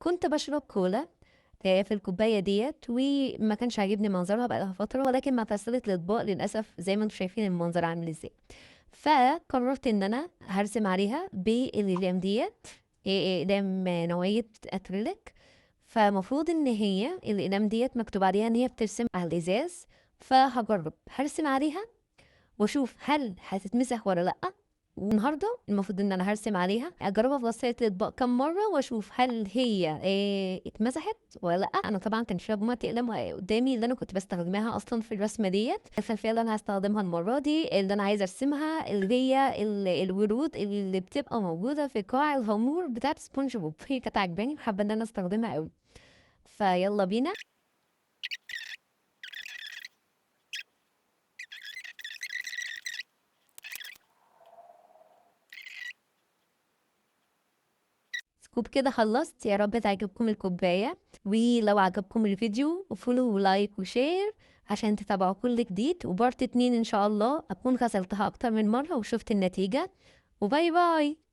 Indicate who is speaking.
Speaker 1: كنت بشرب كولا في الكوباية ديت وما كانش عاجبني منظرها بقالها فترة، ولكن مع غسالة الأطباق للأسف زي ما انتم شايفين المنظر عامل ازاي. فقررت ان انا هرسم عليها بالاقلام ديت، اقلام نوعية اكريليك. فمفروض ان هي الاقلام ديت مكتوب عليها ان هي بترسم على الازاز، فهجرب هرسم عليها واشوف هل هتتمسح ولا لا. والنهارده المفروض ان انا هرسم عليها، اجربها في غسالة الاطباق كم مرة واشوف هل هي اتمسحت ولا لا. انا طبعا كان في مجموعة اقلام قدامي اللي انا كنت بستخدمها اصلا في الرسمة ديت. الخلفية اللي انا هستخدمها المرة دي اللي انا عايزه ارسمها اللي هي الورود اللي بتبقى موجودة في قاع الهامور بتاعت سبونج بوب، هي كانت عجباني وحابة ان انا استخدمها قوي. فيلا بينا. وبكده خلصت. يا رب تعجبكم الكوباية، ولو عجبكم الفيديو follow و like و share عشان تتابعوا كل جديد. و part 2 ان شاء الله اكون غسلتها اكتر من مرة وشفت النتيجة. و bye bye.